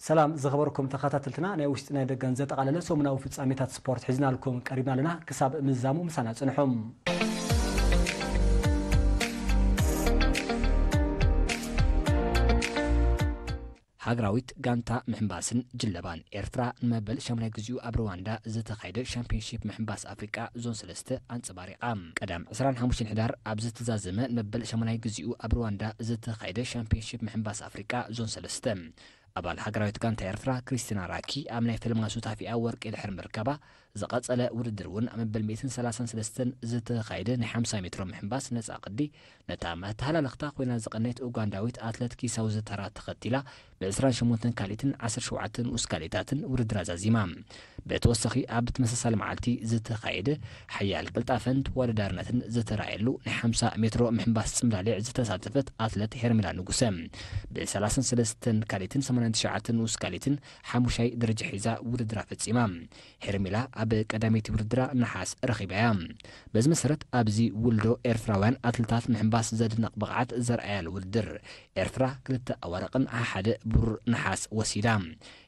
ሰላም ዝኸበርኩም ተኸታተልትና፣ ናይ ውሽጢ ናይ ደገን ዘጠቓለለ ሰሙናዊ ፍጻሜታት ስፖርት ሒዝናልኩም ቀሪብና ኣለና። ክሳብ ምዝዛሙ ምሳና ጽንሑ። ሃገራዊት ጋንታ ምሕንባስን ጅለባን ኤርትራ ንመበል ሻሙናይ ግዚኡ ኣብ ሩዋንዳ ዝተኻየደ ሻምፒዮንሺፕ ምሕንባስ ኣፍሪቃ ዞን ሰለስተ ኣንጸባሪቓ። ቀዳም ዕስራን ሓሙሽተን ሕዳር ኣብ ዝተዛዘመ ንመበል ሻሙናይ ግዚኡ ኣብ ሩዋንዳ ዝተኻየደ ሻምፒዮንሺፕ ምሕንባስ ኣፍሪቃ ዞን ሰለስተ፣ ኣባል ሃገራዊት ጋንታ ኤርትራ ክሪስቲና ራኪ ኣብ ናይ ፈለማ ሱታፊኣ ወርቂ ድሕሪ ምርካባ፣ ዝቐጸለ ውድድር እውን ኣብ መበል ሚእትን ሰላሳን ሰለስተን ዝተኻየደ ናይ ሓምሳ ሜትሮ ምሕንባስ ነጻ ቅዲ፣ ነታ መተሃላለኽታ ኮይና ዝቐነየት ኡጋንዳዊት ኣትለት ኪሳው ዝተራ ተኸቲላ፣ ብ ዕስራን ሸሞንተን ካልኢትን ዓሰርተ ሸውዓተ ንኡስ ካልኢታትን ውድድራ ዛዚማ። ብተወሳኺ ኣብ ተመሳሳሊ መዓልቲ ዝተኻየደ ሓያል ቅልጣፈን ተወዳዳርነትን ዝተራእየሉ ናይ ሓምሳ ሜትሮ ምሕንባስ ጽምዳሊዕ ዝተሳተፈት ኣትለት ሄርሜላ ንጉሰ፣ ብ ሰላሳን ሰለስተን ካልኢትን ሰማንያን ትሽዓተ ንኡስ ካልኢትን ሓሙሻይ ደረጃ ሒዛ ውድድራ ፈጺማ። ሄርሜላ ኣብ ቀዳመይቲ ውድድራ ነሓስ ረኺባ እያ። በዚ መሰረት፣ ኣብዚ ውልዶ ኤርትራውያን ኣትለታት ምሕንባስ ዘድነቕ ብቕዓት ዘርኣያሉ ውድድር፣ ኤርትራ ክልተ ኣዋርቕን ሓደ ብሩር ነሓስ ወሲዳ።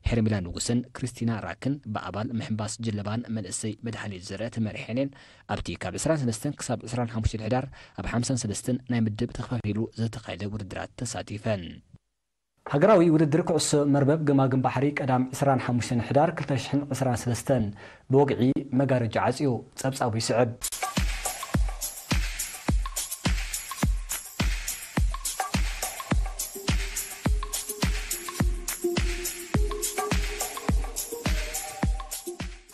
ሄርሜላ ንጉሰን ክሪስቲና ራክን ብኣባል ምሕንባስ ጅለባን መንእሰይ መድሃኒት ዝረ ተመሪሐን እየን። ኣብቲ ካብ ዕስራን ሰለስተን ክሳብ ዕስራን ሓሙሽተን ሕዳር ኣብ ሓምሳን ሰለስተን ናይ ምድብ ተኸፋፊሉ ዝተኻየደ ውድድራት ተሳቲፈን። ሃገራዊ ውድድር ኩዕሶ መርበብ ገማግም ባሕሪ ቀዳም ዕስራን ሓሙሽተን ሕዳር ክልተ ሽሕን ዕስራን ሰለስተን ብወግዒ መጋረጃ ዓጽዩ። ጸብጻቡ ይስዕብ።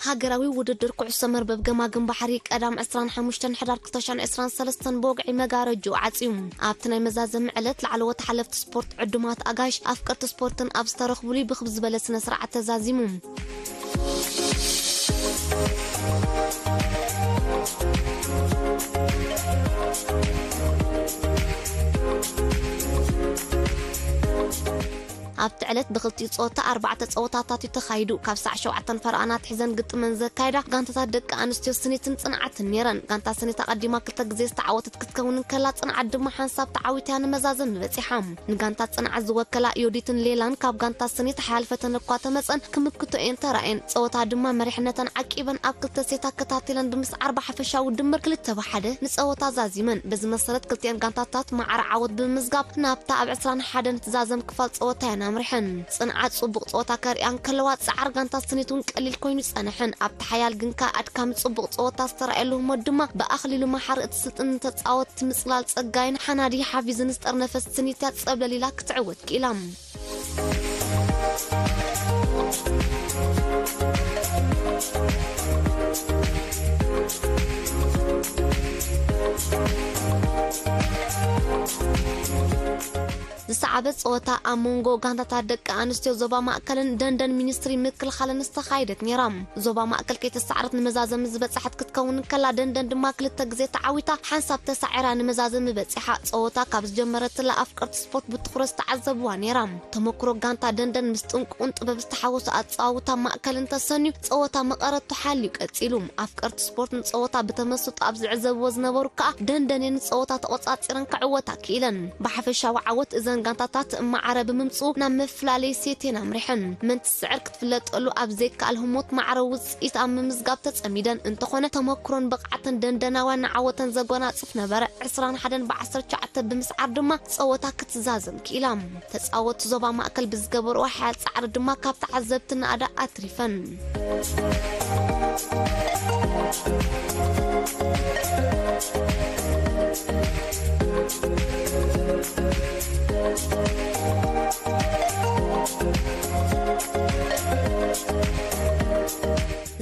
ሃገራዊ ውድድር ኩዕሶ መርበብ ገማግም ባሕሪ ቀዳም ዕስራን ሓሙሽተን ሕዳር ክልተ ሽሕን ዕስራን ሰለስተን ብወግዒ መጋረጅኡ ዓጽዩ። ኣብቲ ናይ መዛዘሚ ዕለት ላዕለዎት ሓለፍቲ ስፖርት፣ ዕዱማት ኣጋይሽ፣ ኣፍቀርቲ ስፖርትን ኣብ ዝተረኽቡሉ ብኽብ ዝበለ ስነ ስርዓት ተዛዚሙ። ኣብቲ ዕለት ብኽልቲኡ ጸወታ ኣርባዕተ ጸወታታት እዩ ተኻይዱ። ካብ ሳዕ ሸውዓተን ፈረቓን ኣትሒዘን ግጥመን ዘካየዳ ጋንታታት ደቂ ኣንስትዮ ስኒትን ጽንዓትን ነይረን። ጋንታ ስኒት ኣቐዲማ ክልተ ግዜ ዝተዓወተት ክትከውን እንከላ፣ ጽንዓት ድማ ሓንሳብ ተዓዊታ እያ ንመዛዘሚ በጺሓ። ንጋንታ ጽንዓት ዝወከላ ዮዲትን ሌላን ካብ ጋንታ ስኒት ሓያል ፈተነ እኳ ተመጸን፣ ክምክቶ እየን ተራእየን። ጸወታ ድማ መሪሕነተን ዓቂበን ኣብ ክልተ ሴት ኣከታቲለን ብምስዓር ብሓፈሻዊ ድምር ክልተ ብሓደ ንጸወታ ዛዚመን። በዚ መሰረት ክልቲኤን ጋንታታት ማዕረ ዓወት ብምምዝጋብ ናብታ ኣብ ዕስራን ሓደን ትዛዘም ክፋል ጸወታ እየን ኣምሪሐን። ጽንዓት ጽቡቕ ጸወታ ከርእያ እንከለዋ፣ ጻዕር ጋንታ ስኒት እውን ቀሊል ኮይኑ ይጸንሐን። ኣብቲ ሓያል ግንካ ኣድካሚ ጽቡቕ ጸወታ ዝተራእየሉ ህሞት ድማ ብኣኽሊሉ መሓሪ እትስልጥን ንተጻወትቲ ምጽላል ጸጋይን ሓናዲ ሓፊዝን ዝጠርነፈት ስኒት እያ ጸብለል ኢላ ክትዕወት ክኢላ። ዝሰዓበት ጸወታ ኣብ መንጎ ጋንታታት ደቂ ኣንስትዮ ዞባ ማእከልን ደንደን ሚኒስትሪ ምክልኻልን ዝተኻየደት ነይራ። ዞባ ማእከል ከይተሳዕረት ንመዛዘሚ ዝበጽሐት ክትከውን እንከላ፣ ደንደን ድማ ክልተ ግዜ ተዓዊታ፣ ሓንሳብ ተሳዒራ ንመዛዘሚ በጺሓ። ጸወታ ካብ ዝጀመረትላ ኣፍቀርቲ ስፖርት ብትኹረት ዝተዓዘብዋ ነይራ። ተመክሮ ጋንታ ደንደን ምስ ጥንቁቕን ጥበብ ዝተሓወሶ ኣጸዋውታ ማእከልን ተሰንዩ፣ ጸወታ መቐረቱ ሓልዩ ቀጺሉ። ኣፍቀርቲ ስፖርት ንጸወታ ብተመስጦ ኣብ ዝዕዘብዎ ዝነበሩ ከኣ፣ ደንደን እየን ንጸወታ ተቖጻጺረን ክዕወታ ክኢለን። ብሓፈሻዊ ዓወት እዘን ጋንታታት ማዕረ ብምምጽኡ፣ ናብ መፈላለዪ ሴት እየን ኣምሪሐን። መን ትስዕር ክትፍለጠሉ ኣብ ዘይከኣል ህሞት፣ ማዕረ ውጽኢት ኣብ ምምዝጋብ ተጸሚደን። እንተኾነ፣ ተመክሮን ብቕዓትን ደንደናውያን ንዓወተን ዘጎናጽፍ ነበረ። ዕስራን ሓደን ብዓሰርተ ትሽዓተ ብምስዓር ድማ ጸወታ ክትዛዘም ክኢላ። ተጻወትቲ ዞባ ማእከል ብዝገበርዎ ሓያል ጻዕሪ ድማ ካብ ተዓዘብቲ ናእዳ ኣትሪፈን።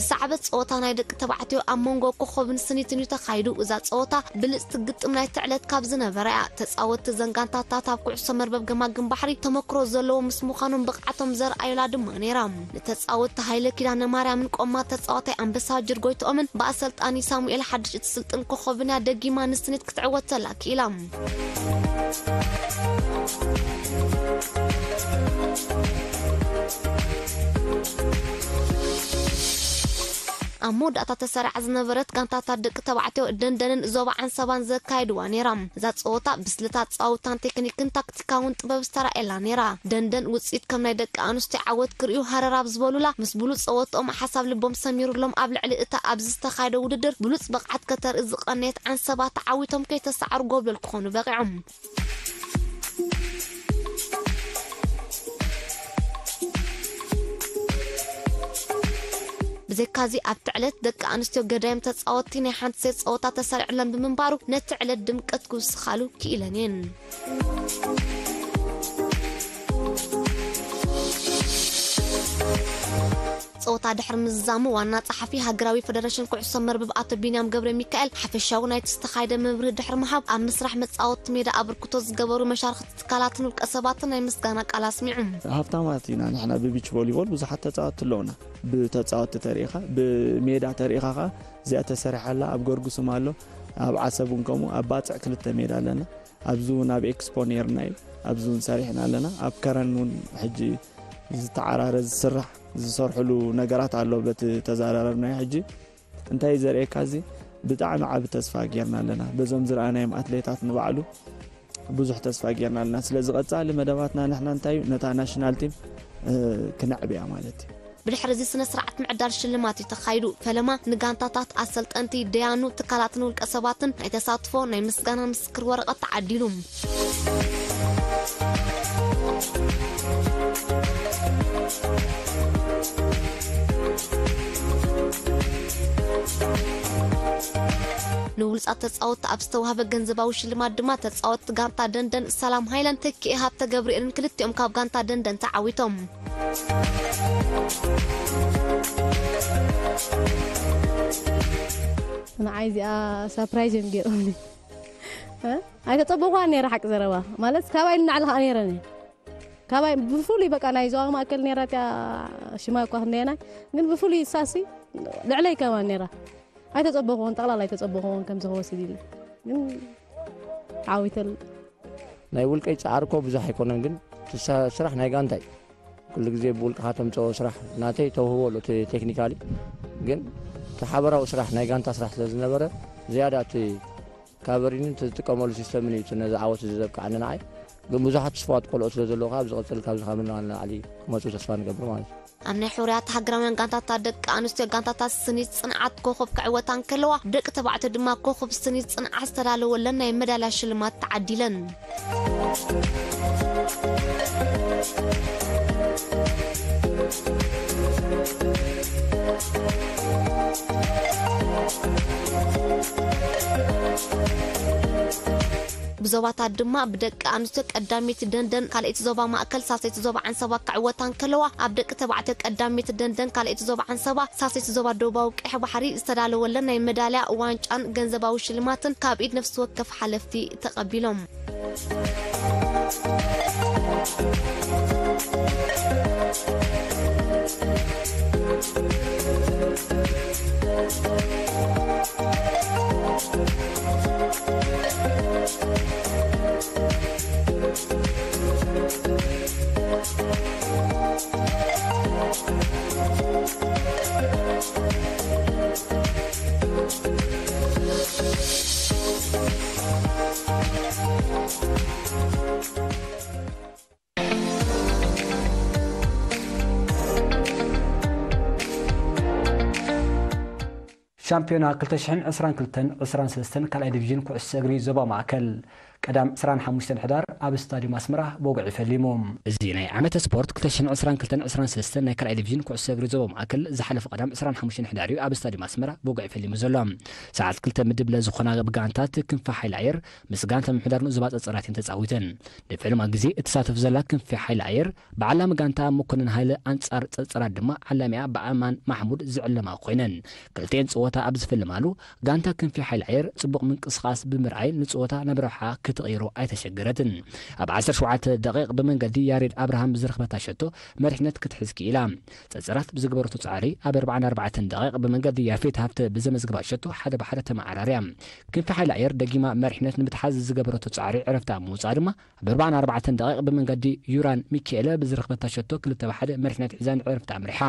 ዝሰዓበት ጸወታ ናይ ደቂ ተባዕትዮ ኣብ መንጎ ኮኾብን ስኒትን እዩ ተኻይዱ። እዛ ጸወታ ብልጽቲ ግጥም ናይቲ ዕለት ካብ ዝነበራ እያ። ተጻወትቲ እዘን ጋንታታት ኣብ ኩዕሶ መርበብ ገማግም ባሕሪ ተመክሮ ዘለዎም ምስ ምዃኖም፣ ብቕዓቶም ዘርኣዩላ ድማ ነይራ። ንተጻወትቲ ሃይለ ኪዳነ ማርያምን ቆማ ተጻዋታይ ኣንበሳ ጅርጎይትኦምን ብኣሰልጣኒ ሳሙኤል ሓድሽ እትስልጥን ኮኾብን እያ ደጊማ ንስኒት ክትዕወት ተላ ክኢላ። ኣብ መወዳእታ ተሰሪዓ ዝነበረት ጋንታታት ደቂ ተባዕትዮ ደንደንን ዞባ ዓንሰባን ዘካየድዋ ነይራ። እዛ ጸወታ ብስልታት ጻውታን ቴክኒክን ታክቲካውን ጥበብ ዝተራእየላ ነይራ። ደንደን ውጽኢት ከም ናይ ደቂ ኣንስትዮ ዓወት ክርእዩ ሃረር ኣብ ዝበሉላ፣ ምስ ብሉጽ ጸወትኦም ሓሳብ ልቦም ሰሚሩሎም ኣብ ልዕሊ እታ ኣብዚ ዝተኻየደ ውድድር ብሉጽ ብቕዓት ከተርኢ ዝቐነየት ዓንሰባ ተዓዊቶም ከይተሳዕሩ ጎብለል ክኾኑ በቒዖም። ብዘይካዚ ኣብቲ ዕለት ደቂ ኣንስትዮ ገዳይም ተጻወትቲ ናይ ሓንቲ ሴት ጸወታ ተሰሪዕለን ብምንባሩ ነቲ ዕለት ድምቀት ክውስኻሉ ክኢለን እየን። ጸወታ ድሕሪ ምዝዛሙ ዋና ጸሓፊ ሃገራዊ ፈደረሽን ኩዕሶ መርበብ ኣቶ ቢንያም ገብረ ሚካኤል ሓፈሻዊ ናይቲ ዝተኻየደ መብርሂ ድሕሪ ምሃብ ኣብ ምስራሕ መጻወቲ ሜዳ ኣበርክቶ ዝገበሩ መሻርክቲ ትካላትን ውልቀ ሰባትን ናይ ምስጋና ቃል ኣስሚዑ። ሃብታማት ኢና ንሕና ብቢች ቮሊቦል ብዙሓት ተጻወትቲ ኣለውና። ብተጻወትቲ ተሪኢኻ፣ ብሜዳ ተሪኢኻ ኸኣ እዚኣ ተሰሪሓ ኣላ፣ ኣብ ገርጉስም ኣሎ፣ ኣብ ዓሰብ እውን ከምኡ፣ ኣብ ባጽዕ ክልተ ሜዳ ኣለና። ኣብዚ እውን ኣብ ኤክስፖ ነይርና እዩ፣ ኣብዚ እውን ሰሪሕና ኣለና። ኣብ ከረን እውን ሕጂ ዝተዓራረ ዝስራሕ ዝሰርሕሉ ነገራት ኣሎ። በቲ ተዘራረብናዮ ሕጂ እንታይ እዩ ዘርእየካ? እዚ ብጣዕሚ ዓቢ ተስፋ ጌርና ኣለና። በዞም ዝረኣናዮም ኣትሌታት ንባዕሉ ብዙሕ ተስፋ ጌርና ኣለና። ስለዚ ቀጻሊ መደባትና ንሕና እንታይ እዩ? ነታ ናሽናል ቲም፣ እ፣ ክነዕብያ ማለት እዩ። ብድሕሪ እዚ ስነ ስርዓት ምዕዳል ሽልማት እዩ ተኻይዱ። ፈለማ ንጋንታታት፣ ኣሰልጠንቲ፣ ደያኑ፣ ትካላትን ውልቀ ሰባትን ናይ ተሳትፎ ናይ ምስጋና ምስክር ወረቐት ተዓዲሉ። ንብሉጻት ተጻወትቲ ኣብ ዝተዋህበ ገንዘባዊ ሽልማት ድማ ተጻወትቲ ጋንታ ደንደን ሰላም ሃይለን ተኪኤ ሃብተ ገብርኤልን ክልቲኦም ካብ ጋንታ ደንደን ተዓዊቶም። ንዓይ እዚኣ ሳፕራይዝ እዮም ገይሮምኒ። እ? ኣይተጸበኹዋን ነይረ ሓቂ ዘረባ። ማለት ካባይ ንላዕሊ ከኣ ነይረን እየን። ካባይ ብፍሉይ በቃ ናይ ዞባ ማእከል ነይራ እቲኣ ሽማ እኳ ክንደየናይ፣ ግን ብፍሉይ እሳሲ ልዕለይ ከማን ነይራ። ኣይተጸበኹዎን፣ ጠቕላላ ኣይተጸበኹዎን ከምዚ ክወስድ ኢለ። ግን ዓዊተል ናይ ውልቀይ ጻዕሪ እኮ ብዙሕ ኣይኮነን፣ ግን እቲ ሳ-፣ ስራሕ ናይ ጋንታ እዩ። ኩሉ ግዜ ብውልቅኻ ተምጽኦ ስራሕ ናተይ ተውህቦ ኣሎ፣ እቲ ቴክኒካሊ። ግን እቲ ሓበራዊ ስራሕ ናይ ጋንታ ስራሕ ስለ ዝነበረ፣ ዝያዳ እቲ ካቨሪንን እቲ ዝጥቀመሉ ሲስተምን እዩ እቲ ነዚ ዓወት እዚ ዘብቅዓኒ ንዓይ። ግን ብዙሓት ትስፋት ቆልዑ ስለ ዘለዉ፣ ካብ ዝቕጽል፣ ካብ ዝኸምና ንላዕሊ ክመጹ ተስፋ ንገብር ማለት እዩ። ኣብ ናይ ሕሩያት ሃገራውያን ጋንታታት ደቂ ኣንስትዮ ጋንታታት ስኒት ጽንዓት ኮኸብ ክዕወታ እንከለዋ፣ ደቂ ተባዕትዮ ድማ ኮኸብ ስኒት ጽንዓት ዝተዳለወለን ናይ መዳልያ ሽልማት ተዓዲለን። ብዞባታት ድማ ብደቂ ኣንስትዮ ቀዳመይቲ ደንደን፣ ካልኣይቲ ዞባ ማእከል፣ ሳልሰይቲ ዞባ ዓንሰባ ክዕወታ እንከለዋ፣ ኣብ ደቂ ተባዕትዮ ቀዳመይቲ ደንደን፣ ካልኣይቲ ዞባ ዓንሰባ፣ ሳልሰይቲ ዞባ ደቡባዊ ቀይሕ ባሕሪ ዝተዳለወለን ናይ መዳልያ ዋንጫን ገንዘባዊ ሽልማትን ካብ ኢድ ነፍሲ ወከፍ ሓለፍቲ ተቐቢሎም። ሻምፒዮና ክልተ ሽሕን ዕስራን ክልተን ዕስራን ሰለስተን ካልኣይ ዲቪዥን ኩዕሶ እግሪ ዞባ ማእከል ቀዳም ዕስራን ሓሙሽተን ሕዳር ኣብ ስታዲየም ኣስመራ ብወግዒ ፈሊሙ። እዚ ናይ ዓመተ ስፖርት ክልተ ሽሕን ዕስራን ክልተን ዕስራን ሰለስተን ናይ ካልኣይ ዲቪዥን ኩዕሶ እግሪ ዞባ ማእከል ዝሓለፈ ቀዳም ዕስራን ሓሙሽተን ሕዳር እዩ ኣብ ስታዲየም ኣስመራ ብወግዒ ፈሊሙ ዘሎ። ሰዓት ክልተ ምድብ ለዝኾና ጋንታት ክንፊ ሓይሊ ኣየር ምስ ጋንታ ምምሕዳር ንኡስ ዞባ ጸጸራት እየን ተጻዊተን። ንፈለማ ግዜ እትሳተፍ ዘላ ክንፊ ሓይሊ ኣየር ብዓላሚ ጋንታ መኮንን ሃይለ ኣንጻር ጸጸራት ድማ ዓላሚኣ ብኣማን ማሕሙድ ዝዕለማ ኮይነን። ክልቲኤን ጸወታ ኣብ ዝፍልማሉ፣ ጋንታ ክንፊ ሓይሊ ኣየር ጽቡቕ ምንቅስቓስ ብምርኣይ ንጸወታ ናብ ረብሓ ክትቕይሮ ኣይተሸገረትን። ኣብ ዓሰርተ ሸውዓተ ደቂቕ ብመንገዲ ያሬድ ኣብርሃም ብዝረኽበታ ሸቶ መሪሕነት ክትሕዝ ክኢላ። ጸጸራት ብዝገበረቶ ጻዕሪ ኣብ ኣርባዓን ኣርባዕተን ደቂቕ ብመንገዲ ያፌት ሃብተ ብዘመዝግባ ሸቶ ሓደ ብሓደ ተመዓራርያ። ክንፊ ሓይሊ ኣየር ደጊማ መሪሕነት ንምትሓዝ ዝገበረቶ ጻዕሪ ዕረፍቲ ኣብ ምውጻእ ድማ ኣብ ኣርባዓን ኣርባዕተን ደቂቕ ብመንገዲ ዩራን ሚካኤለ ብዝረኽበታ ሸቶ ክልተ ብሓደ መሪሕነት ሒዛ ንዕረፍቲ ኣምሪሓ።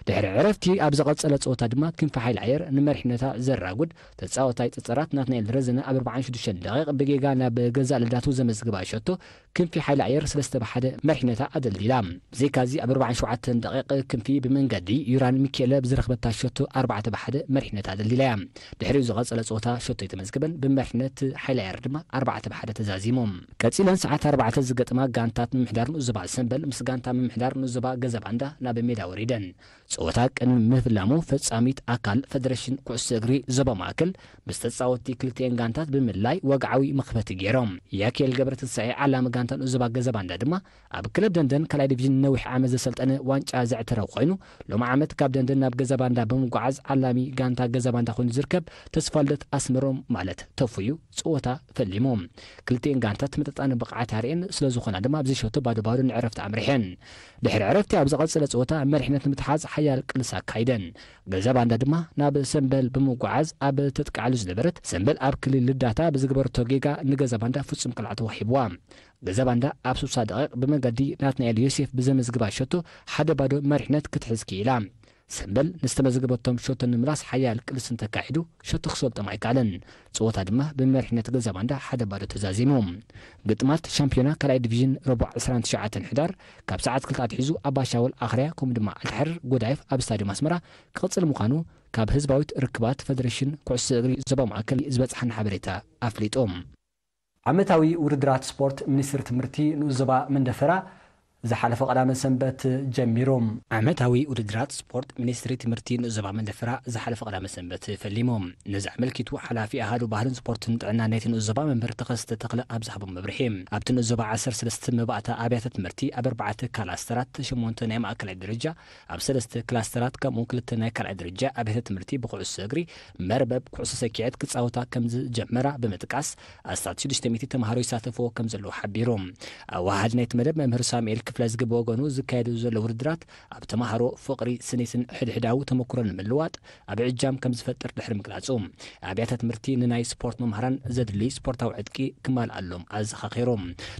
ድሕሪ ዕረፍቲ ኣብ ዝቐጸለ ጸወታ ድማ ክንፊ ሓይሊ ኣየር ንመሪሕነታ ዘራጉድ ተጻዋታይ ጸጸራት ናትናኤል ረዘነ ኣብ ኣርባዓን ሽዱሽተን ደቂቕ ብጌጋ ናብ ገዛእ ልዳቱ ዘመዝግባ ሸቶ ክንፊ ሓይሊ ኣየር ሰለስተ ብሓደ መሪሕነታ ኣደልዲላ። ብዘይካዚ ኣብ ኣርባዓን ሸውዓተን ደቂቕ ክንፊ ብመንገዲ ዩራን ሚኬለ ብዝረኽበታ ሸቶ ኣርባዕተ ብሓደ መሪሕነታ ኣደልዲላ እያ። ድሕሪኡ ዝቐጸለ ጸወታ ሸቶ ኣይተመዝገበን፣ ብመሪሕነት ሓይሊ ኣየር ድማ ኣርባዕተ ብሓደ ተዛዚሙ። ቀጺለን ሰዓት ኣርባዕተ ዝገጥማ ጋንታት ምምሕዳር ንኡስ ዞባ ሰምበል ምስ ጋንታ ምምሕዳር ንኡስ ዞባ ገዘባንዳ ናብ ሜዳ ወሪደን። ጸወታ ቅድሚ ምፍላሙ ፈጻሚት ኣካል ፈደረሽን ኩዕሶ እግሪ ዞባ ማእከል ምስ ተጻወትቲ ክልቲኤን ጋንታት ብምልላይ ወግዓዊ መኽፈቲ ገይሮም። ያኬል ገብረትንሳኤ ዓላሚ ጋንታ ንኡስ ዞባ ገዘባንዳ ድማ ኣብ ክለብ ደንደን ካልኣይ ዲቪዥን ነዊሕ ዓመት ዘሰልጠነ ዋንጫ ዘዕተረ ኮይኑ፣ ሎም ዓመት ካብ ደንደን ናብ ገዘባንዳ ብምጉዓዝ ዓላሚ ጋንታ ገዘባንዳ ኮይኑ ዝርከብ ተስፋልደት ኣስመሮም ማለት ተፉዩ ጸወታ ፈሊሙ። ክልቲኤን ጋንታት ተመጣጣኒ ብቕዓት ኣርእየን ስለ ዝኾና ድማ ኣብዚ ሸቶ ባዶ ባዶ ንዕረፍቲ ኣምሪሐን። ድሕሪ ዕረፍቲ ኣብ ዝቐጸለ ጸወታ መሪሕነት ንምትሓዝ ሓያል ቅልስ ኣካይደን። ገዘባንዳ ድማ ናብ ሰምበል ብምጉዓዝ ኣብ ተጥቃዕሉ ዝነበረት ሰምበል ኣብ ክልል ልዳታ ብዝገበረቶ ጌጋ ንገዘባንዳ ፍጹም ቅልዓ ተዋሂብዋ። ገዘባንዳ ኣብ ስሳ ደቂቕ ብመንገዲ ናትናኤል ዮሴፍ ብዘመዝግባ ሸቶ ሓደ ባዶ መሪሕነት ክትሕዝ ክኢላ። ሰምበል ንዝተመዘገበቶም ሸቶ ንምምላስ ሓያል ቅልስ እንተካይዱ ሸቶ ክሰልጦም ኣይከኣለን። ጸወታ ድማ ብመሪሕነት ገዘባንዳ ሓደ ባዶ ተዛዚሙ። ግጥማት ሻምፒዮና ካልኣይ ዲቪዥን ረቡዕ ዕስራን ትሽዓተን ሕዳር ካብ ሰዓት ክልተ ኣትሒዙ ኣባሻወል ኣኽርያ ከምኡ ድማ ኣልትሓርር ጎዳይፍ ኣብ ስታድዮም ኣስመራ ክቕጽል ምዃኑ ካብ ህዝባዊት ርክባት ፈደረሽን ኩዕሶ እግሪ ዞባ ማእከል ዝበጽሓና ሓበሬታ ኣፍሊጡ። ዓመታዊ ውድድራት ስፖርት ሚኒስትሪ ትምህርቲ ንኡስ ዞባ መንደፈራ ዝሓለፈ ቀዳመ ሰንበት ጀሚሩ። ዓመታዊ ውድድራት ስፖርት ሚኒስትሪ ትምህርቲ ንኡስ ዞባ መንደፈራ ዝሓለፈ ቀዳመ ሰንበት ፈሊሙ። ነዚ ኣመልኪቱ ሓላፊ ኣሃዱ ባህልን ስፖርትን ጥዕና ናይቲ ንኡስ ዞባ መምህር ተኸስተ ተኽለ ኣብ ዝሃቦ መብርሂ፣ ኣብቲ ንኡስ ዞባ ዓሰርተ ሰለስተ መባእታ ኣብያተ ትምህርቲ ኣብ ኣርባዕተ ክላስተራት ሸሞንተ ናይ ማእከላይ ደረጃ ኣብ ሰለስተ ክላስተራት ከምኡ ክልተ ናይ ካልኣይ ደረጃ ኣብያተ ትምህርቲ ብኩዕሶ እግሪ መርበብ ኩዕሶ ሰኪዐት ክጻወታ ከም ዝጀመራ ብምጥቃስ ኣስታት ሽዱሽተ ሚእቲ ተምሃሮ ይሳተፍዎ ከም ዘለዉ ሓቢሩ። ኣወሃሃዲ ናይቲ መደብ መምህር ሳሙኤል ክፍለ ዝግብ ወገኑ ዝካየዱ ዘለዉ ውድድራት ኣብ ተምሃሮ ፍቕሪ፣ ስኒትን ሕድሕዳዊ ተመኩሮን ንምልዋጥ ኣብ ዕጃም ከም ዝፈጥር ድሕሪ ምግላጹ፣ ኣብያተ ትምህርቲ ንናይ ስፖርት መምሃራን ዘድሊ ስፖርታዊ ዕጥቂ ክማልኣሎም ኣዘኻኺሩ።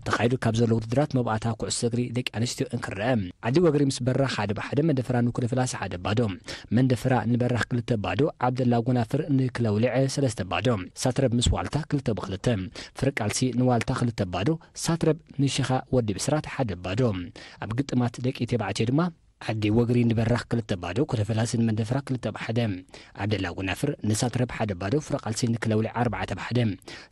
ተኻይዱ ካብ ዘሎ ውድድራት መባእታ ኩዕሶ እግሪ ደቂ ኣንስትዮ እንክረአ፣ ዓዲ ወግሪ ምስ በራኽ ሓደ ብሓደ፣ መንደፈራ ንኩደ ፍላሲ ሓደ ባዶ፣ መንደፈራ ንበራኽ ክልተ ባዶ፣ ዓብደላ ጎናፍር ንክለውሊዕ ሰለስተ ባዶ፣ ሳትረብ ምስ ዋልታ ክልተ ብክልተ፣ ፍርቃልሲ ንዋልታ ክልተ ባዶ፣ ሳትረብ ንሸኻ ወዲ ብስራት ሓደ ባዶ። ኣብ ግጥማት ደቂ ተባዕትዮ ድማ ዓዲ ወግሪ ንበራኽ ክልተ ባዶ፣ ኩደ ፈላሲ ንመንደፈራ ክልተ ብሓደ፣ ዓብደላ ጎናፍር ንሳትረብ ሓደ ባዶ፣ ፍረቃልሲ ንክለውሊዕ ኣርባዕተ ብሓደ፣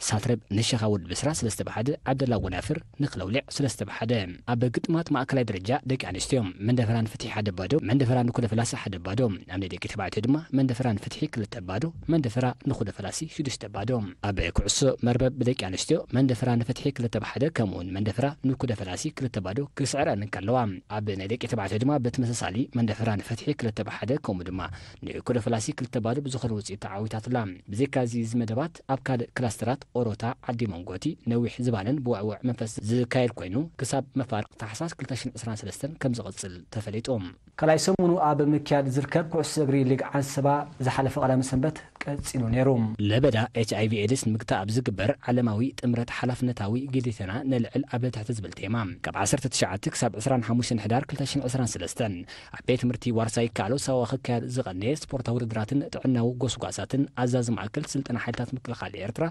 ሳትረብ ንሸኻ ወዲ ብስራ ሰለስተ ብሓደ፣ ዓብደላ ጎናፍር ንክለውሊዕ ሰለስተ ብሓደ። ኣብ ግጥማት ማእከላይ ደረጃ ደቂ ኣንስትዮ መንደፈራ ንፍትሒ ሓደ ባዶ፣ መንደፈራ ንኩደ ፈላሲ ሓደ ባዶ። ኣብ ናይ ደቂ ተባዕትዮ ድማ መንደፈራ ንፍትሒ ክልተ ባዶ፣ መንደፈራ ንኩደ ፈላሲ ሽዱሽተ ባዶ። ኣብ ኩዕሶ መርበብ ብደቂ ኣንስትዮ መንደፈራ ንፍትሒ ክልተ ብሓደ ከምኡውን መንደፈራ ንኩደ ፈላሲ ክልተ ባዶ ክስዕረን እንከለዋ፣ ኣብ ናይ ደቂ ተባዕትዮ ድማ ብተመሳሳሊ መንደፈራ ንፍትሒ ክልተ ብሓደ ከምኡ ድማ ንኩደ ፈላሲ ክልተ ባዶ ብዝኾነ ውፅኢት ተዓዊታትላ። ብዘይካዚ እዚ መደባት ኣብ ካልእ ክላስተራት ኦሮታ፣ ዓዲ መንጎቲ፣ ነዊሕ ዝባንን ብውዕውዕ መንፈስ ዝካየድ ኮይኑ ክሳብ መፋርቕ ታሕሳስ ክልተ ሽሕን ዕስራን ሰለስተን ከም ዝቕጽል ተፈሊጡ። ካልኣይ ሰሙኑ ኣብ ምክያድ ዝርከብ ኩዕሶ እግሪ ሊግ ዓንሰባ ዝሓለፈ ቀዳመ ሰንበት ቀጺሉ ነይሩ። ለበዳ ኤች ኣይ ቪ ኤድስ ንምግታእ ኣብ ዝግበር ዓለማዊ ጥምረት ሓላፍነታዊ ግዴታና ነልዕል ኣብ ትሕቲ ዝብል ቴማ ካብ ዓሰርተ ትሽዓተ ክሳብ ዕስራን ሓሙሽተን ሕዳር ክልተ ሽሕን ዕስራን ሰለስተን ኣብ ቤት ትምህርቲ ዋርሳይ ካሎ ሳዋ ክካየድ ዝቐነየ ስፖርታዊ ውድድራትን ጥዕናዊ ጎስጓሳትን ኣዛዚ ማእከል ስልጠና ሓይልታት ምክልኻል ኤርትራ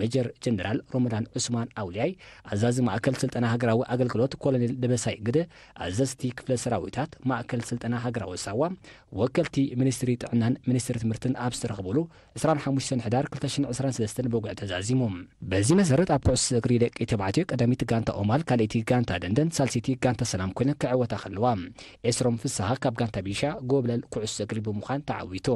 ሜጀር ጀነራል ሮመዳን ዑስማን ኣውልያይ፣ ኣዛዚ ማእከል ስልጠና ሃገራዊ ኣገልግሎት ኮሎኔል ደበሳይ ግደ፣ ኣዘዝቲ ክፍለ ሰራዊታት ማእከል ስልጠና ሃገራዊ ሳዋ፣ ወከልቲ ሚኒስትሪ ጥዕናን ሚኒስትሪ ትምህርትን ኣብ ዝተረኽቡሉ ዕስራን ሓሙሽተን ሕዳር ክልተ ሽሕን ዕስራን ሰለስተን ብውግዒ ተዛዚሙ። በዚ መሰረት ኣብ ኩዕሶ እግሪ ደቂ ተባዕትዮ ቀዳመይቲ ጋንታ ኦማል፣ ካልኣይቲ ጋንታ ደንደን፣ ሳልሰይቲ ጋንታ ሰላም ኮይነን ክዕወታ ከለዋ፣ ኤስሮም ፍስሃ ካብ ጋንታ ቢሻ ጎብለል ኩዕሶ እግሪ ብምዃን ተዓዊቱ።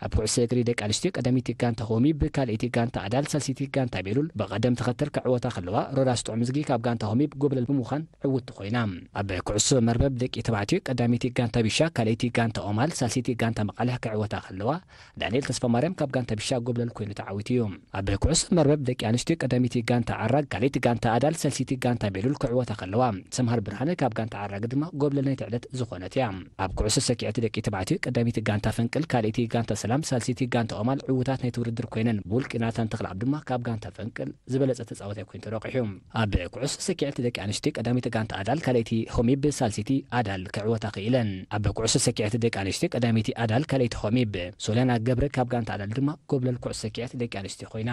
ኣብ ኩዕሶ እግሪ ደቂ ኣንስትዮ ቀዳመይቲ ጋንታ ሆሚብ፣ ካልኣይቲ ጋንታ ኣዳል፣ ሳልሰይቲ ጋንታ ቤሉል ብቐደም ተኸተል ክዕወታ ከለዋ፣ ሮዳስ ጥዑምዝጊ ካብ ጋንታ ሆሚብ ጎብለል ብምዃን ዕውትቲ ኮይና። ኣብ ኩዕሶ መርበብ ደቂ ተባዕትዮ ቀዳመይቲ ጋንታ ቢሻ፣ ካልኣይቲ ጋንታ ኦማል፣ ሳልሰይቲ ጋንታ መቓልሕ ክዕወታ ከለዋ፣ ዳንኤል ተስፋማርያም ካብ ጋንታ ቢሻ ጎብለል ኮይኑ ተዓዊቱ እዩ። ኣብ ኩዕሶ መርበብ ደቂ ኣንስትዮ ቀዳመይቲ ጋንታ ዓራግ፣ ካልኣይቲ ጋንታ ኣዳል፣ ሳልሰይቲ ጋንታ ቤሉል ክዕወታ ከለዋ፣ ሰምሃር ብርሃነ ካብ ጋንታ ዓራግ ድማ ጎብለል ናይቲ ዕለት ዝኾነት እያ። ኣብ ኩዕሶ ሰኪዐት ደቂ ተባዕትዮ ቀዳመይቲ ጋንታ ፈንቅል፣ ካልኣይቲ ጋንታ ሰላም፣ ሳልሰይቲ ጋንታ ኦማል ዕዉታት ናይቲ ውድድር ኮይነን፣ ብውልቂ ናታን ተኽለኣብ ድማ ካብ ጋንታ ፈንቅል ዝበለጸ ተጻዋታይ ኮይኑ ተረቂሑ። ኣብ ኩዕሶ ሰኪዐት ደቂ ኣንስትዮ ቀዳመይቲ ጋንታ ኣዳል፣ ካልኣይቲ ሆሚብ፣ ሳልሰይቲ ኣዳል ክዕወታ ክኢለን። ኣብ ኩዕሶ ሰኪዐት ደቂ ኣንስትዮ ቀዳመይቲ ኣዳል፣ ካልኣይቲ ሆሚብ፣ ሶልያና ገብረ ካብ ጋንታ ኣዳል ድማ ጎብለል ኩዕሶ ሰኪዐት ደቂ ኣንስትዮ ኮይና።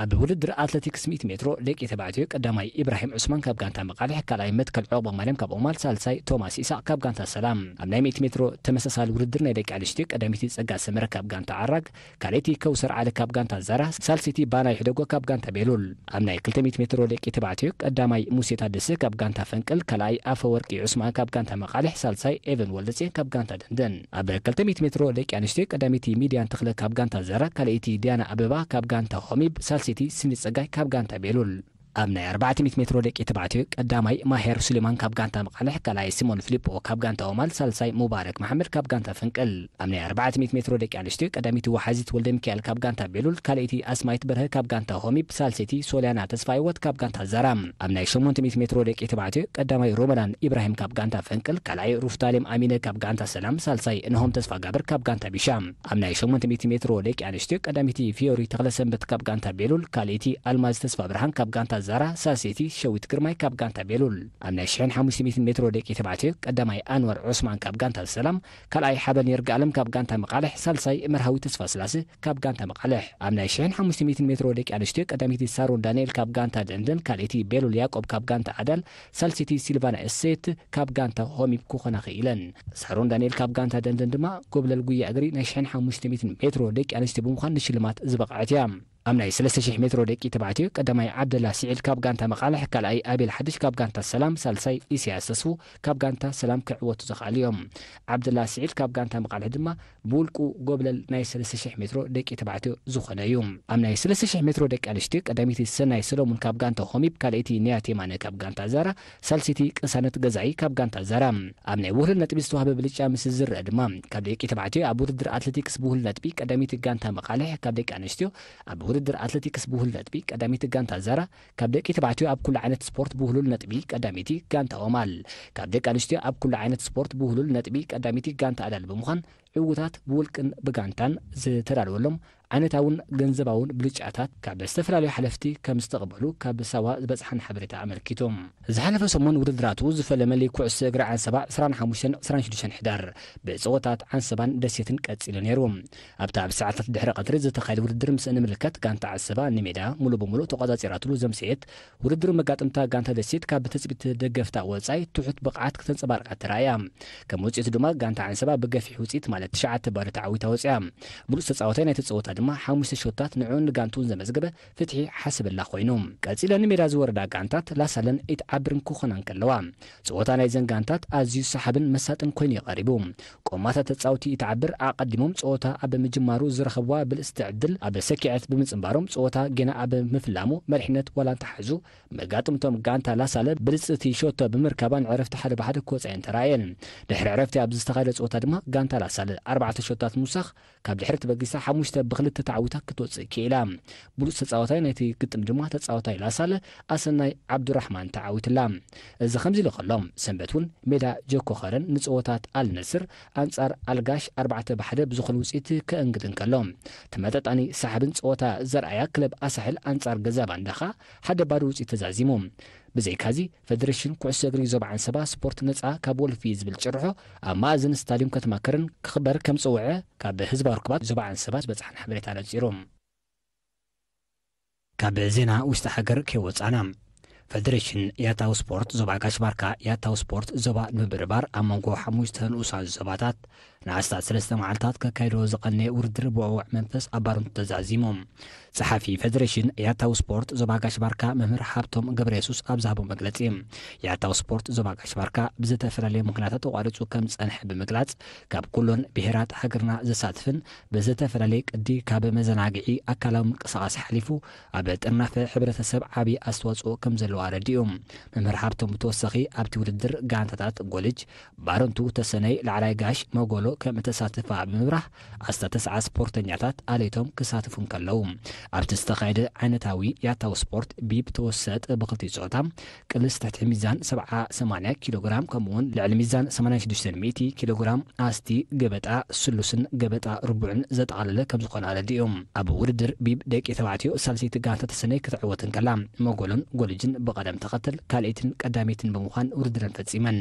ኣብ ውድድር ኣትሌቲክስ ሚእቲ ሜትሮ ደቂ ተባዕትዮ ቀዳማይ ኢብራሂም ዑስማን ካብ ጋንታ መቃልሕ፣ ካልኣይ መትከል ዑቕበ ማርያም ካብ ኦማል፣ ሳልሳይ ቶማስ ኢሳቕ ካብ ጋንታ ሰላም። ኣብ ናይ ሚእቲ ሜትሮ ተመሳሳሊ ውድድር ናይ ደቂ ኣንስትዮ ቀዳመይቲ ጸጋ ሰመረ ካብ ጋንታ ዓራግ፣ ካልኣይቲ ከውሰር ዓሊ ካብ ጋንታ ዛራ፣ ሳልሰይቲ ባና ይሕደጎ ካብ ጋንታ ቤሉል። ኣብ ናይ ክልተ ሚእቲ ሜትሮ ደቂ ተባዕትዮ ቀዳማይ ሙሴ ታደሰ ካብ ጋንታ ፈንቅል፣ ካልኣይ ኣፈወርቂ ዑስማን ካብ ጋንታ መቃልሕ፣ ሳልሳይ ኤቨን ወልደጽዮን ካብ ጋንታ ደንደን። ኣብ ክልተ ሚእቲ ሜትሮ ደቂ ኣንስትዮ ቀዳመይቲ ሚድያን ተኽለ ካብ ጋንታ ዛራ፣ ካልኣይቲ ዲያና ኣበባ ካብ ጋንታ ሆሚብ፣ ሳልሰይቲ ስኒ ጸጋይ ካብ ጋንታ ቤሉል። ኣብ ናይ ኣርባዕተ ሚእቲ ሜትሮ ደቂ ተባዕትዮ ቀዳማይ ማሄር ሱሌማን ካብ ጋንታ መቃልሕ፣ ካልኣይ ሲሞን ፊሊፖ ካብ ጋንታ ኦማል፣ ሳልሳይ ሙባረክ መሓመድ ካብ ጋንታ ፈንቅል። ኣብ ናይ ኣርባዕተ ሚእቲ ሜትሮ ደቂ ኣንስትዮ ቀዳመይቲ ወሓዚት ወልደ ሚካኤል ካብ ጋንታ ቤሉል፣ ካልኣይቲ ኣስማይት በርሀ ካብ ጋንታ ሆሚብ፣ ሳልሰይቲ ሶልያና ተስፋ ህይወት ካብ ጋንታ ዛራ። ኣብ ናይ ሸሞንተ ሚእቲ ሜትሮ ደቂ ተባዕትዮ ቀዳማይ ሮመዳን ኢብራሂም ካብ ጋንታ ፈንቅል፣ ካልኣይ ሩፍታሌም ኣሚነ ካብ ጋንታ ሰላም፣ ሳልሳይ እንሆም ተስፋ ጋብር ካብ ጋንታ ቢሻ። ኣብ ናይ ሸሞንተ ሚእቲ ሜትሮ ደቂ ኣንስትዮ ቀዳመይቲ ፊዮሪ ተኽለሰንበት ካብ ጋንታ ቤሉል፣ ካልኣይቲ ኣልማዝ ተስፋ ብርሃን ካብ ጋንታ ዛራ፣ ሳልሰይቲ ሸዊት ግርማይ ካብ ጋንታ ቤሉል። ኣብ ናይ ሽሕን ሓሙሽተ ሚእትን ሜትሮ ደቂ ተባዕትዮ ቀዳማይ ኣንዋር ዑስማን ካብ ጋንታ ሰላም፣ ካልኣይ ሓበን ይርጋለም ካብ ጋንታ መቃልሕ፣ ሳልሳይ መርሃዊ ተስፋ ስላሴ ካብ ጋንታ መቃልሕ። ኣብ ናይ ሽሕን ሓሙሽተ ሚእትን ሜትሮ ደቂ ኣንስትዮ ቀዳመይቲ ሳሮን ዳንኤል ካብ ጋንታ ደንደን፣ ካልኣይቲ ቤሉል ያቆብ ካብ ጋንታ ኣዳል፣ ሳልሰይቲ ሲልቫና እሴት ካብ ጋንታ ሆሚብ ክኾና ክኢለን። ሳሮን ዳንኤል ካብ ጋንታ ደንደን ድማ ጎብለል ጉያ እግሪ ናይ ሽሕን ሓሙሽተ ሚእትን ሜትሮ ደቂ ኣንስትዮ ብምዃን ንሽልማት ዝበቕዐት እያ። ኣብ ናይ ሰለስተ ሽሕ ሜትሮ ደቂ ተባዕትዮ ቀዳማይ ዓብደላ ስዒድ ካብ ጋንታ መቃልሕ፣ ካልኣይ ኣቤል ሓድሽ ካብ ጋንታ ሰላም፣ ሳልሳይ ኢሳያስ ተስፉ ካብ ጋንታ ሰላም ክዕወቱ ዝኸኣሉ እዮም። ዓብደላ ስዒድ ካብ ጋንታ መቃልሕ ድማ ብውልቁ ጎብለል ናይ ሰለስተ ሽሕ ሜትሮ ደቂ ተባዕትዮ ዝኾነ እዩ። ኣብ ናይ ሰለስተ ሽሕ ሜትሮ ደቂ ኣንስትዮ ቀዳመይቲ ሰናይ ሰሎሙን ካብ ጋንታ ሆሚብ፣ ካልኣይቲ ንያት የማነ ካብ ጋንታ ዛራ፣ ሳልሰይቲ ቅሳነት ገዛኢ ካብ ጋንታ ዛራ። ኣብ ናይ ውህሉል ነጥቢ ዝተዋህበ ብልጫ ምስ ዝረአ ድማ፣ ካብ ደቂ ተባዕትዮ ኣብ ውድድር ኣትሌቲክስ ብውህሉል ነጥቢ ቀዳመይቲ ጋንታ መቃልሕ፣ ካብ ደቂ ኣንስትዮ ኣብ ውድድር ኣትሌቲክስ ብውህሉል ነጥቢ ቀዳመይቲ ጋንታ ዛራ፣ ካብ ደቂ ተባዕትዮ ኣብ ኩሉ ዓይነት ስፖርት ብውህሉል ነጥቢ ቀዳመይቲ ጋንታ ኦማል፣ ካብ ደቂ ኣንስትዮ ኣብ ኩሉ ዓይነት ስፖርት ብውህሉል ነጥቢ ቀዳመይቲ ጋንታ ኣዳል ብምዃን፣ ዕዉታት ብውልቅን ብጋንታን ዝተዳለወሎም ዓይነታውን ገንዘባውን ብልጫታት ካብ ዝተፈላለዩ ሓለፍቲ ከም ዝተቐበሉ ካብ ሳዋ ዝበጽሓን ሓበሬታ ኣመልኪቱ። ዝሓለፈ ሰሙን ውድድራቱ ዝፈለመ ሊግ ኩዕሶ እግሪ ዓንሰባ ዕስራን ሓሙሽተን ዕስራን ሽዱሽተን ሕዳር ብጸወታት ዓንሰባን ደሴትን ቀጺሉ ነይሩ። ኣብታ ኣብ ሰዓታት ድሕሪ ቀትሪ ዝተኻየደ ውድድር ምስ እንምልከት፣ ጋንታ ዓንሰባ ንሜዳ ሙሉ ብሙሉ ተቆጻጺራትሉ ዘምሰየት ውድድር መጋጥምታ ጋንታ ደሴት ካብ ትጽቢት ደገፍታ ወጻኢ ትሑት ብቕዓት ክተንጸባርቕ ተራእያ። ከም ውጽኢቱ ድማ ጋንታ ዓንሰባ ብገፊሕ ውጽኢት ማለት ትሽዓተ ባዶ ተዓዊታ ወጽያ። ብሉጽ ተጻዋታይ ናይቲ ጸወታ ድማ ሓሙሽተ ሾታት ንዕኡን ንጋንቱን ዘመዝገበ ፍትሒ ሓስብላ ኮይኑ። ቀጺለን ንሜዳ ዝወረዳ ጋንታት ላሳለን ኢትዓብርን ክኾና እንከለዋ፣ ጸወታ ናይዘን ጋንታት ኣዝዩ ሰሓብን መሳጥን ኮይኑ እዩ ቀሪቡ። ቆማታት ተጻውቲ ኢትዓብር ኣቐዲሞም ጸወታ ኣብ ምጅማሩ ዝረኸብዋ ብልጽቲ ዕድል ኣብ ሰኪዐት ብምጽንባሮም ጸወታ ጌና ኣብ ምፍላሙ መሪሕነት ዋላ እንተሓዙ፣ መጋጥምቶም ጋንታ ላሳለ ብልጽቲ ሾቶ ብምርካባን ዕረፍቲ ሓደ ብሓደ ክወጻ እየን ተራእየን። ድሕሪ ዕረፍቲ ኣብ ዝተኻየደ ጸወታ ድማ ጋንታ ላሳለ ኣርባዕተ ሾታት ምውሳኽ ካብ ድሕሪ ተበጊሳ ሓሙሽተ ብኽልተ ተዓዊታ ክትወጽእ ክኢላ። ብሉጽ ተጻዋታይ ናይቲ ግጥም ድማ ተጻዋታይ ላሳለ ኣሰናይ ዓብዱራሕማን ተዓዊትላ። እዚ ከምዚ ኢሉ ከሎ፣ ሰንበት እውን ሜዳ ጀኮ ኸረን ንጸወታት ኣል ነስር ኣንጻር ኣልጋሽ ኣርባዕተ ብሓደ ብዝኾነ ውጽኢት ከእንግድ እንከሎ፣ ተመጣጣኒ ሰሓብን ጸወታ ዘርኣያ ክለብ ኣሳሕል ኣንጻር ገዛ ባንዳኻ ሓደ ባዶ ውጽኢት ተዛዚሙ። ብዘይካዚ፣ ፈደሬሽን ኩዕሶ እግሪ ዞባ ዓንሰባ ስፖርት ነጻ ካብ ወልፊ ዝብል ጭርሖ ኣብ መኣዝን ስታድዮም ከተማ ከረን ክኽበር ከም ዝጸውዐ ካብ ህዝባዊ ርክባት ዞባ ዓንሰባ ዝበጽሓን ሓበሬታ ነጺሩ። ካብ ዜና ውሽጢ ሃገር ከይወጻና፣ ፈደሬሽን ያታው ስፖርት ዞባ ጋሽ ባርካ ያታው ስፖርት ዞባ ንምብርባር ኣብ መንጎ ሓሙሽተ ንኡሳን ዞባታት ንኣስታት ሰለስተ መዓልታት ከካይዶ ዝቐነየ ውድድር ብዕዉዕ መንፈስ ኣብ ባረንቱ ተዛዚሙ። ጸሓፊ ፈደሬሽን ያታው ስፖርት ዞባ ጋሽ ባርካ መምህር ሃብቶም ገብረ የሱስ ኣብ ዝሃቦ መግለጺ፣ ያታው ስፖርት ዞባ ጋሽ ባርካ ብዝተፈላለየ ምኽንያታት ተቋሪጹ ከም ዝጸንሐ ብምግላጽ፣ ካብ ኩሎን ብሄራት ሃገርና ዘሳትፍን ብዝተፈላለየ ቅዲ ካብ መዘናግዒ ኣካላዊ ምንቅስቓስ ሓሊፉ ኣብ ጥርናፈ ሕብረተሰብ ዓቢ ኣስተዋጽኦ ከም ዘለዎ ኣረዲኡ። መምህር ሃብቶም ብተወሳኺ ኣብቲ ውድድር ጋንታታት ጎልጅ፣ ባረንቱ፣ ተሰነይ፣ ላዕላይ ጋሽ፣ መጎሎ፣ ከም እተሳተፋ ብምብራህ፣ ኣስታት ተስዓ ስፖርተኛታት ኣለይቶም ክሳተፉ እንከለዉ፣ ኣብቲ ዝተኻየደ ዓይነታዊ ያታዊ ስፖርት ቢብ ተወሰጥ ብክልቲኡ ጾታ፣ ቅልስ ትሕቲ ሚዛን ሰብዓ ሰማንያ ኪሎ ግራም፣ ከምኡውን ልዕሊ ሚዛን ሰማንያን ሽዱሽተን ሚእቲ ኪሎ ግራም ኣስቲ ገበጣ ስሉስን ገበጣ ርቡዕን ዘጠቓለለ ከም ዝኾነ ኣረዲኡ። ኣብ ውድድር ቢብ ደቂ ተባዕትዮ ሳልሰይቲ ጋንታ ተሰነይ ክትዕወት እንከላ፣ መጎሎን ጎልጅን ብቐደም ተኸተል ካልኣይትን ቀዳመይትን ብምዃን ውድድረን ፈጺመን።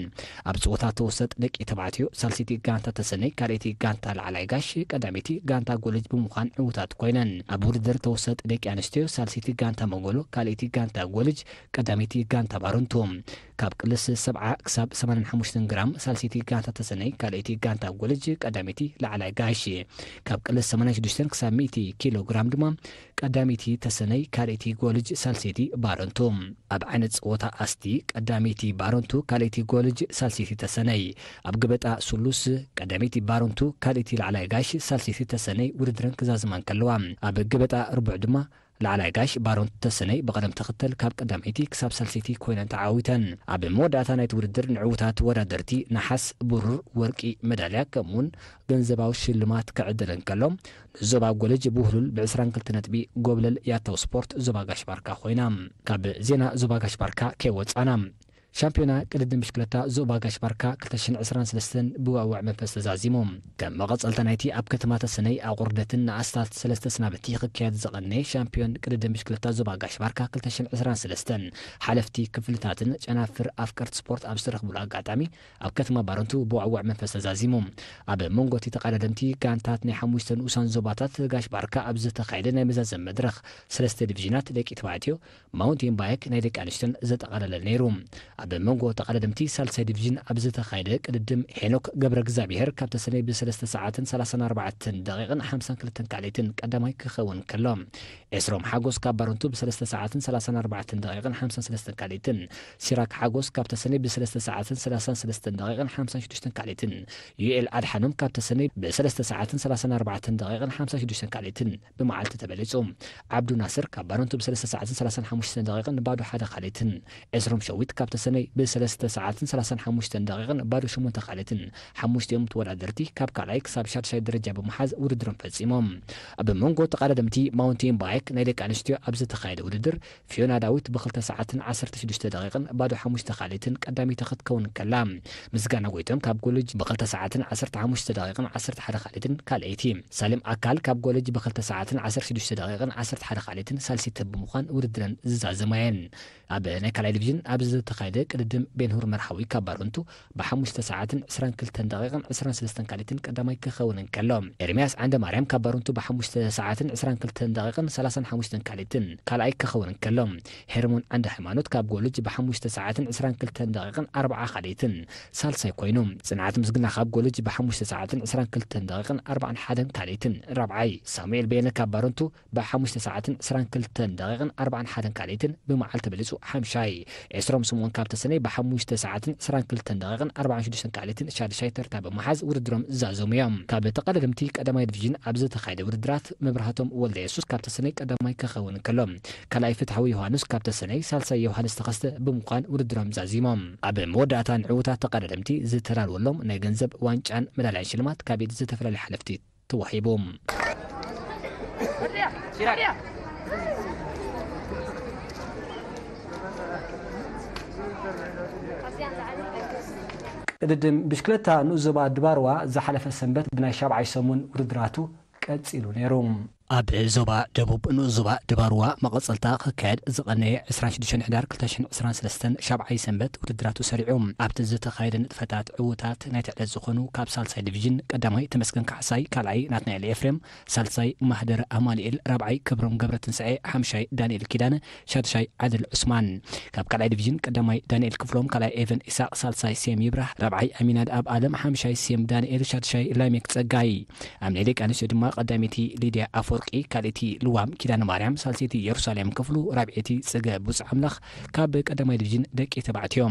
ኣብ ጸወታ ተወሰጥ ደቂ ተባዕትዮ ሳልሰይቲ ጋንታ ተሰነይ ካልኣይቲ ጋንታ ላዕላይ ጋሽ ቀዳመይቲ ጋንታ ጎልጅ ብምዃን ዕዉታት ኮይነን። ኣብ ውድድር ተወሰጥ ደቂ ኣንስትዮ ሳልሰይቲ ጋንታ መጎሎ ካልኣይቲ ጋንታ ጎልጅ ቀዳመይቲ ጋንታ ባሮንቶ። ካብ ቅልስ ሰብዓ ክሳብ ሰማንያን ሓሙሽተን ግራም ሳልሰይቲ ጋንታ ተሰነይ ካልኣይቲ ጋንታ ጎልጅ ቀዳመይቲ ላዕላይ ጋሽ። ካብ ቅልስ ሰማንያን ሽዱሽተን ክሳብ ሚእቲ ኪሎ ግራም ድማ ቀዳመይቲ ተሰነይ ካልኣይቲ ጎልጅ ሳልሰይቲ ባሮንቶ። ኣብ ዓይነት ጸወታ ኣስቲ ቀዳመይቲ ባሮንቱ ካልኣይቲ ጎልጅ ሳልሰይቲ ተሰነይ። ኣብ ገበጣ ስሉስ ቀዳመይቲ ባሮንቱ ካልኣይቲ ላዕላይ ጋሽ ሳልሰይቲ ተሰነይ ውድድረን ክዛዝማ እንከለዋ፣ ኣብ ገበጣ ርቡዕ ድማ ላዕላይ ጋሽ ባሮንቱ ተሰነይ ብቐደም ተኸተል ካብ ቀዳመይቲ ክሳብ ሳልሰይቲ ኮይነን ተዓዊተን። ኣብ መወዳእታ ናይቲ ውድድር ንዕዉታት ተወዳደርቲ ነሓስ፣ ብሩር፣ ወርቂ መዳልያ ከምኡውን ገንዘባዊ ሽልማት ክዕደል እንከሎ፣ ንዞባ ጎልጅ ብውህሉል ብ ዕስራን ክልተ ነጥቢ ጎብለል ያታው ስፖርት ዞባ ጋሽ ባርካ ኮይና። ካብ ዜና ዞባ ጋሽ ባርካ ከይወጻና፣ ሻምፒዮና ቅድድም ብሽክለታ ዞባ ጋሽ ባርካ ክልተ ሽሕን ዕስራን ሰለስተን ብዋዕዋዕ መንፈስ ተዛዚሙ። ከም መቐጸልታ ናይቲ ኣብ ከተማ ተሰነይ ኣቑርደትን ንኣስታት ሰለስተ ስናብቲ ክካየድ ዝቐነየ ሻምፒዮን ቅድድም ብሽክለታ ዞባ ጋሽ ባርካ ክልተ ሽሕን ዕስራን ሰለስተን ሓለፍቲ ክፍልታትን ጨናፍር ኣፍቀርቲ ስፖርት ኣብ ዝተረኽቡሉ ኣጋጣሚ፣ ኣብ ከተማ ባረንቱ ብዋዕዋዕ መንፈስ ተዛዚሙ። ኣብ መንጎ እቲ ተቐዳደምቲ ጋንታት ናይ ሓሙሽተ ንኡሳን ዞባታት ጋሽ ባርካ ኣብ ዝተኻየደ ናይ መዛዘም መድረኽ፣ ሰለስተ ዲቪዥናት ደቂ ተባዕትዮ፣ ማውንቴን ባይክ ናይ ደቂ ኣንስትዮን ዘጠቓለለ ነይሩ። ኣብ መንጎ ተቐዳደምቲ ሳልሳይ ዲቪዥን ኣብ ዝተኻየደ ቅድድም፣ ሄኖክ ገብረ እግዚኣብሔር ካብ ተሰነይ ብሰለስተ ሰዓትን ሰላሳን ኣርባዕተን ደቂቕን ሓምሳን ክልተን ካልኢትን ቀዳማይ ክኸውን ከሎ፣ ኤስሮም ሓጎስ ካብ ባረንቱ ብሰለስተ ሰዓትን ሰላሳን ኣርባዕተን ደቂቕን ሓምሳን ሰለስተን ካልኢትን፣ ሲራክ ሓጎስ ካብ ተሰነይ ብሰለስተ ሰዓትን ሰላሳን ሰለስተን ደቂቕን ሓምሳን ሽዱሽተን ካልኢትን፣ ዩኤል ኣድሓኖም ካብ ተሰነይ ብሰለስተ ሰዓትን ሰላሳን ኣርባዕተን ደቂቕን ሓምሳን ሽዱሽተን ካልኢትን ብመዓልቲ ተበሊጹ። ዓብዱ ናስር ካብ ባረንቱ ብሰለስተ ሰዓትን ሰላሳን ሓሙሽተን ደቂቕን ባዶ ሓደ ካልኢትን፣ ኤስሮም ሸዊት ካብ ተሰነይ ብሰለስተ ሰዓትን ሰላሳን ሓሙሽተን ደቂቕን ባዶ ሸሞንተ ካልኢትን፣ ሓሙሽቲኦም ተወዳደርቲ ካብ ካልኣይ ክሳብ ሻድሻይ ደረጃ ብምሓዝ ውድድሮም ፈጺሞም። ኣብ መንጎ ተቐዳደምቲ ማውንቴን ባይክ ናይ ደቂ ኣንስትዮ ኣብ ዝተኻየደ ውድድር፣ ፊዮና ዳዊት ብክልተ ሰዓትን ዓሰርተ ሽዱሽተ ደቂቕን ባዶ ሓሙሽተ ካልኢትን ቀዳመይቲ ክትከውን ከላ፣ ምስጋና ጎይቶም ካብ ጎልጅ ብክልተ ሰዓትን ዓሰርተ ሓሙሽተ ደቂቕን ዓሰርተ ሓደ ካልኢትን ካልኣይቲ፣ ሳሌም ኣካል ካብ ጎልጅ ብክልተ ሰዓትን ዓሰርተ ሽዱሽተ ደቂቕን ዓሰርተ ሓደ ካልኢትን ሳልሲተ ብምዃን ውድድረን ዝዛዘማ እየን። ኣብ ናይ ካልኣይ ዲቪዥን ኣብ ዝተኻየደ ቅድድም፣ ቤንሁር መርሃዊ ካብ ባረንቱ ብሓሙሽተ ሰዓትን ዕስራን ክልተን ደቂቕን ዕስራን ሰለስተን ካልኢትን ቀዳማይ ክኸውን እንከሎ፣ ኤርምያስ ዓንደ ማርያም ካብ ባረንቱ ብሓሙሽተ ሰዓትን ዕስራን ክልተን ደቂቕን ሰላሳን ሓሙሽተን ካልኢትን ካልኣይ ክኸውን እንከሎ፣ ሄርሞን ዓንደ ሃይማኖት ካብ ጎልጅ ብሓሙሽተ ሰዓትን ዕስራን ክልተን ደቂቕን ኣርብዓ ካልኢትን ሳልሳይ ኮይኑ፣ ጽንዓት ምስግና ካብ ጎልጅ ብሓሙሽተ ሰዓትን ዕስራን ክልተን ደቂቕን ኣርባዓን ሓደን ካልኢትን ራብዓይ፣ ሳሙኤል በየነ ካብ ባረንቱ ብሓሙሽተ ሰዓትን ዕስራን ክልተን ደቂቕን ኣርባዓን ሓደን ካልኢትን ብመዓልቲ ተበሊጹ ሓምሻይ፣ ኤስሮም ስምኦን ካብ ተሰነይ ብሓሙሽተ ሰዓትን ዕስራን ክልተን ደቂቕን ኣርባዓን ሽዱሽተን ካልኢትን ሻድሻይ ተርታ ብምሓዝ ውድድሮም ዝዛዘሙ እዮም። ካብ ተቐዳደምቲ ቀዳማይ ዲቪዥን ኣብ ዝተኻየደ ውድድራት፣ መብራህቶም ወልደ የሱስ ካብ ተሰነይ ቀዳማይ ክኸውን እንከሎ፣ ካልኣይ ፍትሓዊ ዮሃንስ ካብ ተሰነይ፣ ሳልሳይ ዮሃንስ ተኸስተ ብምዃን ውድድሮም ዛዚሞም። ኣብ መወዳእታ ንዕዉታት ተቐዳደምቲ ዝተዳለወሎም ናይ ገንዘብ ዋንጫን መዳልያን ሽልማት ካብ ኢድ ዝተፈላለዩ ሓለፍቲ ተዋሂቡ። ቅድድም ብሽክለታ ንኡስ ዞባ ድባርዋ ዝሓለፈ ሰንበት ብናይ ሻብዓይ ሰሙን ውድድራቱ ቀጺሉ ነይሩ። ኣብ ዞባ ደቡብ ንኡስ ዞባ ድባርዋ መቐጸልታ ክካየድ ዝቐነየ ዕስራን ሽዱሽተን ሕዳር ክልተ ሽሕን ዕስራን ሰለስተን ሻብዓይ ሰንበት ውድድራቱ ሰሪዑ። ኣብቲ ዝተኻየደ ንጥፈታት ዕዉታት ናይቲ ዕለት ዝኾኑ ካብ ሳልሳይ ዲቪዥን ቀዳማይ ተመስገን ካሕሳይ፣ ካልኣይ ናትናኤል ኤፍሬም፣ ሳልሳይ ማህደር ኣማኑኤል፣ ራብዓይ ክብሮም ገብረትንሳኤ፣ ሓምሻይ ዳንኤል ኪዳነ፣ ሻድሻይ ዓድል ዑስማን። ካብ ካልኣይ ዲቪዥን ቀዳማይ ዳንኤል ክፍሎም፣ ካልኣይ ኤቨን ኢሳቕ፣ ሳልሳይ ሴም ይብራህ፣ ራብዓይ ኣሚናድ ኣብ ኣለም፣ ሓምሻይ ሴም ዳንኤል፣ ሻድሻይ ላሜክ ጸጋይ። ኣብ ናይ ደቂ ኣንስትዮ ድማ ቀዳመይቲ ሊድያ ኣፎ ኣፈወርቂ፣ ካልኣይቲ ልዋም ኪዳነ ማርያም፣ ሳልሰይቲ የሩሳሌም ክፍሉ፣ ራብዐይቲ ጽገ ቡጽ ኣምላኽ ካብ ቀዳማይ ዲቪዥን ደቂ ተባዕትዮ።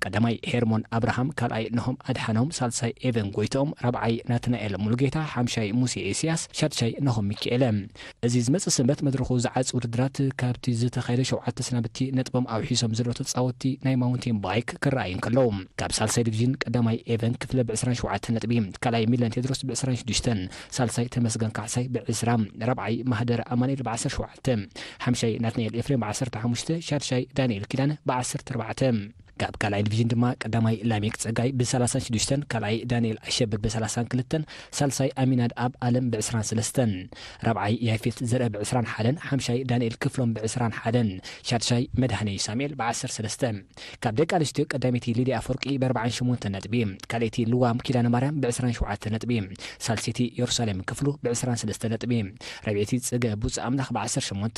ቀዳማይ ሄርሞን ኣብርሃም፣ ካልኣይ ናሆም ኣድሓኖም፣ ሳልሳይ ኤቨን ጎይትኦም፣ ራብዓይ ናትናኤል ሙሉጌታ፣ ሓምሻይ ሙሴ ኢስያስ፣ ሻድሻይ ናሆም ሚኪኤለ። እዚ ዝመጽእ ሰንበት መድረኹ ዝዓጽ ውድድራት ካብቲ ዝተኻየደ ሸውዓተ ሰናብቲ ነጥቦም ኣውሒሶም ዘለዉ ተጻወትቲ ናይ ማውንቴን ባይክ ክረኣዩ እንከለዉ፣ ካብ ሳልሳይ ዲቪዥን ቀዳማይ ኤቨን ክፍለ ብ ዕስራን ሸውዓተን ነጥቢ፣ ካልኣይ ሚለን ቴድሮስ ብ ዕስራን ሽዱሽተን፣ ሳልሳይ ተመስገን ካሕሳይ ብ ዕስራ፣ ራብዓይ ማህደር ኣማኑኤል ብ ዓሰርተ ሸውዓተ፣ ሓምሻይ ናትናኤል ኤፍሬም ብ ዓሰርተ ሓሙሽተ፣ ሻድሻይ ዳንኤል ኪዳነ ብ ዓሰርተ ኣርባዕተ። ካብ ካልኣይ ዲቪዥን ድማ ቀዳማይ ላሜክ ጸጋይ ብ ሰላሳን ሽዱሽተን፣ ካልኣይ ዳንኤል ኣሸብር ብ ሰላሳን ክልተን፣ ሳልሳይ ኣሚናድ ኣብ ኣለም ብ ዕስራን ሰለስተን፣ ራብዓይ ያፌት ዘርአ ብ ዕስራን ሓደን፣ ሓምሻይ ዳንኤል ክፍሎም ብ ዕስራን ሓደን፣ ሻድሻይ መድሃኔ ሳሙኤል ብ ዓሰርተ ሰለስተ። ካብ ደቂ ኣንስትዮ ቀዳመይቲ ሊድያ ኣፈወርቂ ብ ኣርባዓን ሸሞንተን ነጥቢ፣ ካልኣይቲ ልዋም ኪዳነ ማርያም ብ ዕስራን ሸውዓተን ነጥቢ፣ ሳልሰይቲ የሩሳሌም ክፍሉ ብ ዕስራን ሰለስተን ነጥቢ፣ ራብዐይቲ ጽገ ቡጽ ኣምላኽ ብ ዓሰርተ ሸሞንተ።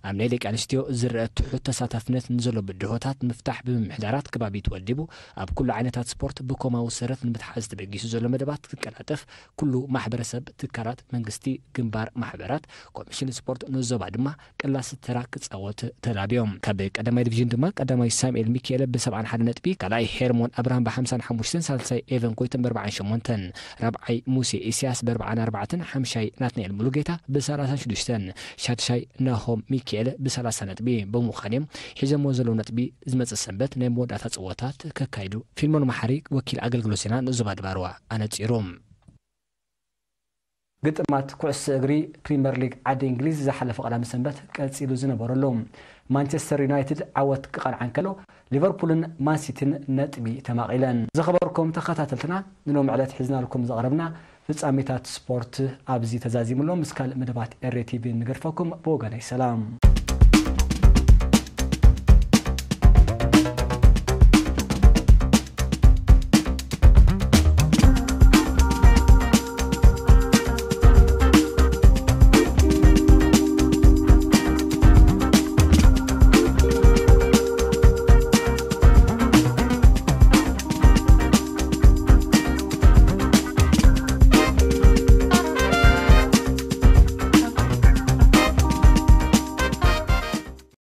ኣብ ናይ ደቂ ኣንስትዮ ዝረአ ትሑት ተሳታፍነት ንዘሎ ብድሆታት ንምፍታሕ ብምምሕዳራት ከባቢ ተወዲቡ ኣብ ኩሉ ዓይነታት ስፖርት ብኮማዊ ሰረት ንምትሓዝ ተበጊሱ ዘሎ መደባት ክቀላጠፍ ኩሉ ማሕበረሰብ፣ ትካላት መንግስቲ፣ ግንባር ማሕበራት፣ ኮሚሽን ስፖርት ንዞባ ድማ ቅላስ ተራ ክጻወት ተላብዮም። ካብ ቀዳማይ ዲቪዥን ድማ ቀዳማይ ሳሙኤል ሚካኤል ብ ሰብዓን ሓደን ነጥቢ፣ ካልኣይ ሄርሞን ኣብርሃም ብ ሓምሳን ሓሙሽተን፣ ሳልሳይ ኤቨን ጎይቶም ብ ኣርባዓን ሸሞንተን፣ ራብዓይ ሙሴ ኢስያስ ብ ኣርባዓን ኣርባዕተን፣ ሓምሻይ ናትናኤል ሙሉጌታ ብ ሰላሳን ሽዱሽተን፣ ሻድሻይ ናሆም ሚካኤል ብ ሰላሳ ነጥቢ ብምዃን እዮም ሒዞሞ ዘለዉ ነጥቢ ዝመጽእ ሰንበት ናይ መወዳእታ ጽወታት ከካይዱ። ፊልሞን መሓሪ፣ ወኪል ኣገልግሎት ዜና ንዞባ ድባርዋ ኣነጺሩ። ግጥማት ኩዕሶ እግሪ ፕሪምየር ሊግ ዓዲ እንግሊዝ ዝሓለፈ ቀዳም ሰንበት ቀጺሉ ዝነበረሉ፣ ማንቸስተር ዩናይትድ ዓወት ክቐንዓ እንከሎ፣ ሊቨርፑልን ማንሲቲን ነጥቢ ተማቒለን። ዝኸበርኩም ተኸታተልትና፣ ንሎሚ ዕለት ሒዝናልኩም ዝቐረብና ፍጻሜታት ስፖርት ኣብዚ ተዛዚሙሎ። ምስ ካልእ መደባት ኤሪ ቲቪ ንገድፈኩም። ብወገነይ ሰላም።